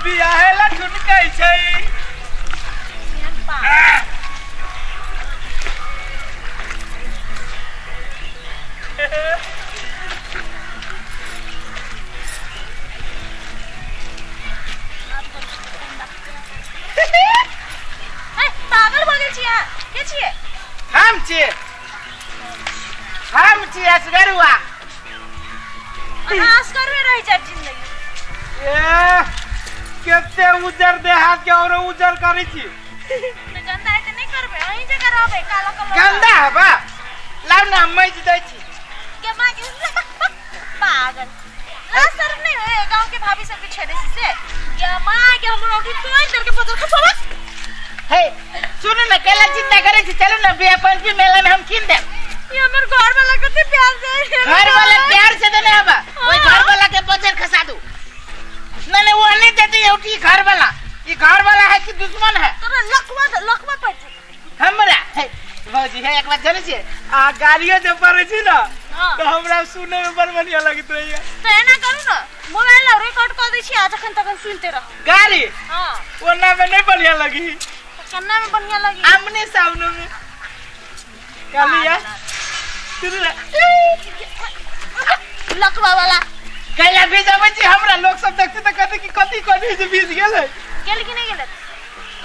बियाहे ला ठुनकै छै। पागल भऽ गेल छी अहाँ? के छियै? हम छियै, हम छियै असगरुआ। अहाँ असगरुए रहि जायब जिंदगी। ए कते उजर देहात के और उजर करै छी। तऽ गंदा है तऽ नहि करबै, अहीं जगह रहबै काला कलर। गंदा है बा, लाउ ना हम मैज दै छी। के माँ के पागल ला शर्म नहीं है गांव के भाभी सब के छेड़े छी से। के माँ के हमर औठी तोड़ दर के बदल खसोबा। हे सुन ना, कैला चिंता करै छी, चलू ना बिया पंचमी मेला में हम कीन देब। ये हमर घर वाला कते प्यार से, घर वाला प्यार से देने हबा, ओई घर वाला के बजर खसा दू। नहीं नहीं वो नहीं देती औठी घर वाला, ये घर वाला है कि दुश्मन है? तोरा लकवा लकवा पड़ जेतौ हमरा। हे भौजी हे एक बात जानै छियै, आ गालियो जे पड़ै छी ना तो हमरा सुनै में बड़ बढ़िया लगैत रहैया। तऽ एना करू ना, मोबाइल और रिकॉर्ड कऽ दै छी आ जखन तखन सुनते रहू गाली। हां ओना में नहीं बढ़िया लगी, कन्ना में बढ़िया लगी, आमने सामने में गाली या लकवा वाला कैला भीज अबै छी। हमरा लोग सब देखते तऽ कहते कि कथी कथी जे भीज गेलै। गेल कि नहीं गेल?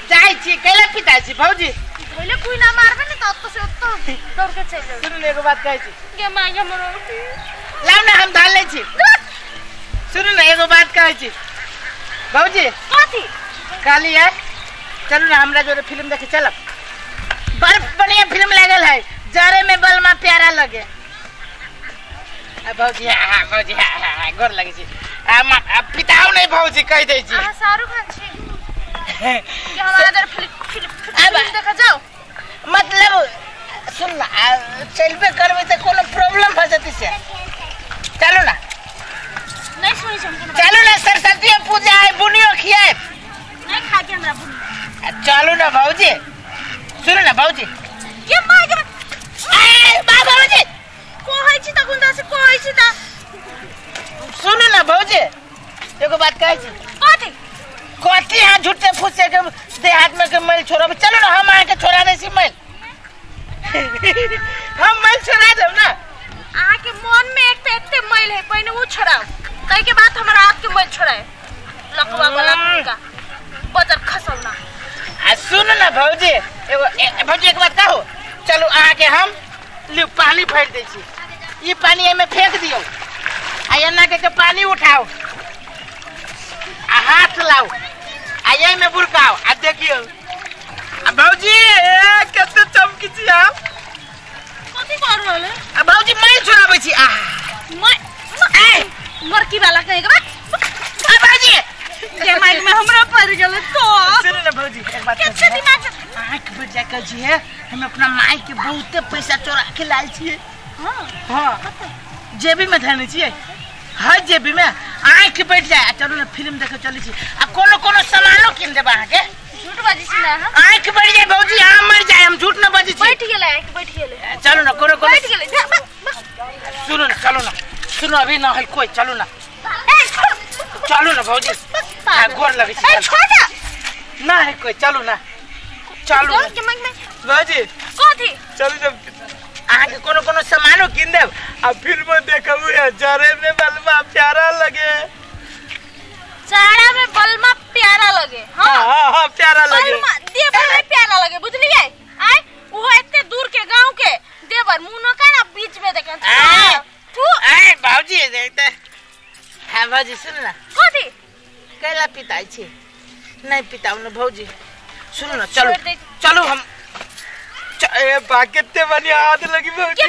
जाइ छी कैला पिताइ छी भौजी? पहिले कोई ना मारबे ने त ओत्तो से ओत्तो दौड़ के चलि जाउ। सुन एगो बात कहै छी। गे माय गे हमर औठी लाउ ना हम धान लै छी। सुनू ना एगो बात कहै छी भौजी। कथी? कहली है चलू ना हमरा जोरे फिल्म देखे चलब, बड़ बढ़िया फिल्म लागल है, जरे में बलमा प्यारा लगे। भौजी हाँ भौजी हाँ गोर लगे छी। पिताओ नहीं भौजी कहि दै छी। अहाँ शाहरुख खान छी कि हमारा इधर फिल्म फिल्म फिल्म देखा जाओ? मतलब सुन ना, चलबे करबै तऽ कोनो प्रॉब्लम भऽ जेतै से। चलू ना। नहीं सुनै छी हम कोनो। चलू ना सरस्वती पूजा है, बुनियो खियाएब। नहीं खा के हमरा बुनियो। चलू ना भौजी, सुनू ना भौजी। के माय के ए बा भौजी कहै छी तखन तऽ से कहै छी तऽ। सुनू ना भौजी एगो बात कहै छी। कथी? कथी अहाँ झूठे फूसे के देहात में के मैल छोड़ब? चलू ना हम अहाँके छोड़ा दै छी मैल। हम मैल छोड़ा देब ना। अहाँके मन में एक तऽ एते मैल है, पहिने उ छोड़ाउ, ताहिके बाद हमरा हाथ के मैल छोड़ाए लकवा वाला का बजर खसौना। आ सुनू ना भौजी एगो भौजी एक बात कहू, चलू अहाँके हम लिउ पानी भरि दै छी, ई पानी एहिमे फेंक दियौ आ एना के पानी उठाउ आ हाथ लाउ आ एहिमे बुरकाउ आ देखियौ। आ भौजी ए कते चमकी छी आप। कथी कर रहल है? आ भौजी मैल छोड़ाबै छी। आ मैं मरकी वाला कहे के बा। आ भौजी के माइक में हमरा पड़ गेल तो। सुनू ना भौजी एक बात कते दिमाग आँख पर जा के जी है, हम अपना माई के बहुते पैसा चोरा के लाल छियै। हां हां जेबी में धरने छियै, हर जेबी में आँख बैठ जाए। चलू ना फिल्म देखे चलै छी आ कोनो कोनो सामानो कीन देब अहाँके। झूठ बाजै छी ना अहाँ? आँख बढ़ जाए भौजी, अहाँ मर जाए, हम झूठ न बाजै छी। बैठ गेलै आँख बैठ गेलै। चलू ना कोनो कोनो बैठ गेलै। सुनू ना, चलू ना, सुनू अभी ना है कोई, चलू ना चलू ना भौजी, गोर लगै छी। छोड़ ना, ना है कोई, चलू ना चलू भौजी। कथी? चलू जब अहाँके कोनो कोनो सामानो कीन देब आ फिल्म देखबू है, जरे में बलमा प्यारा लगे। जाड़ा में बलमा प्यारा लगे। हाँ हाँ हाँ प्यारा लगे, बलमा देवर में प्यारा लगे, बुझलियै? आय ओहो एते दूर के गांव के देवर मुंह न का ना बीच में देखन तू। आय भौजी देखते। हाँ भौजी सुन ना। कथी? कैला पिताइ छी? नहीं पिताउ ना भौजी, सुनू ना चलू चलू हम। ए बा कते बढ़िया हाथ लगी भौजी।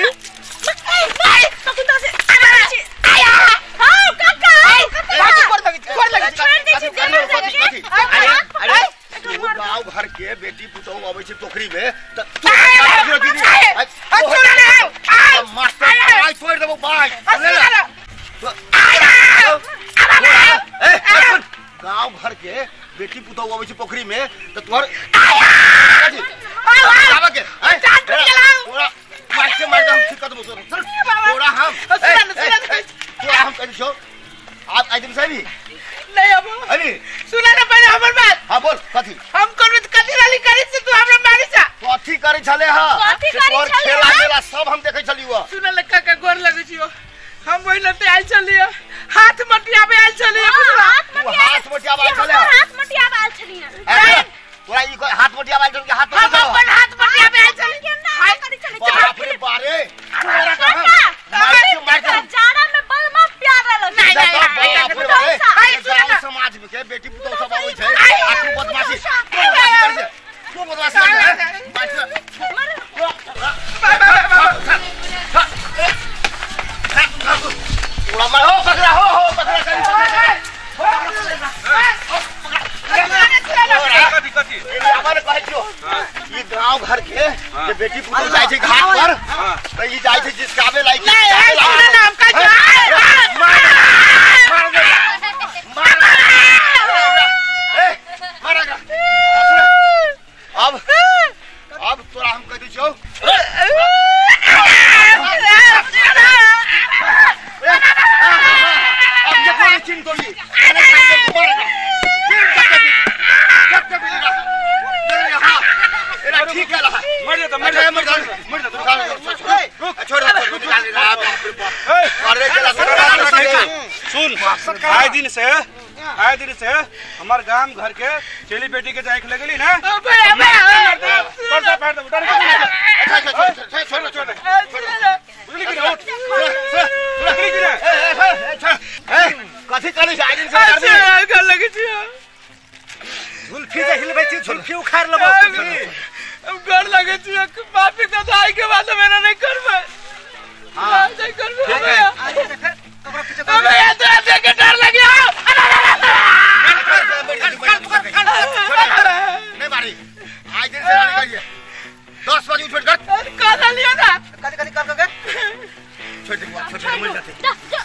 तखन से हां काका भौजी गोर लगी, गोर लगी। छोड़ दै छी देवर कथी? अरे अरे गांव घर के बेटी पुतहु अबै छै पोखरी में त मास्टर बाइ तोड़ि देबौ बाइ। गांव घर के बेटी पुतहु अबै छै पोखरी में त तोहर आबे के मार के मार हम ठीक कर देबौ तोरा। हम तोरा हम कहि छौ आप आई दिन सही नहीं अब अरे सुना ना। छले हां कथी करै छले खेला मेला सब हम देखै छलियो। सुन ले काका गोर लगै छियो, हम ओइ लते आइल छलियो, हाथ मटियाबे आइल छलियो। हाथ मटियाबे आइल छले, हाथ मटियाबे आइल छलियो। तोरा ई हाथ मटियाबे आइल छल के हाथ हम अपन हाथ मटियाबे आइल छलियो। हाथ करै छले बाप रे बारे तोरा कहां मार के मार के जाड़ा में बलमा प्यारा लगे। नहीं नहीं आई सुन समाज में के बेटी पुतोह सब आबै छै आ तू बदमाशी करै छै, तू बदमाशी करै छै। तोरा मार हो पकड़ा हो हो पकड़ा करी पकड़ा कथी हमर कहै छियो ई गांव घर के जे बेटी पुतोह जाइ छै घाट पर त ई जाइ छै जिसकाबे लाइक। नहीं सुन ना हम कहै छियो मार मार मार ए मारेगा। अब तोरा हम कह दै छियो अब ये कोई चिन तोली ठीक है मर जा मर जा मर जा मर जा छोड़ सुन आए दिन से हमार गांव घर के चेली बेटी के जाए ले गेली ना छोड़ छोड़ बुझली कि उठ बुझली कि कथी करै छै आइ दिन से कर लगे छियो झुलफी जे हिलबै छी झुलफी उखाड़ लेबो। अब घर लगे छियो माफी का दाई के बाद हम एना नहीं करबै। हां नहीं करबै। ठीक है कपड़ा पीछे अबे ये तो देख के डर लगे। नहीं मारी आज दिन से नहीं करिए 10 बजे उठ कर का लिया ना कथी कथी कर के छोड़ दे छोड़ दे मर जाते। जा जा।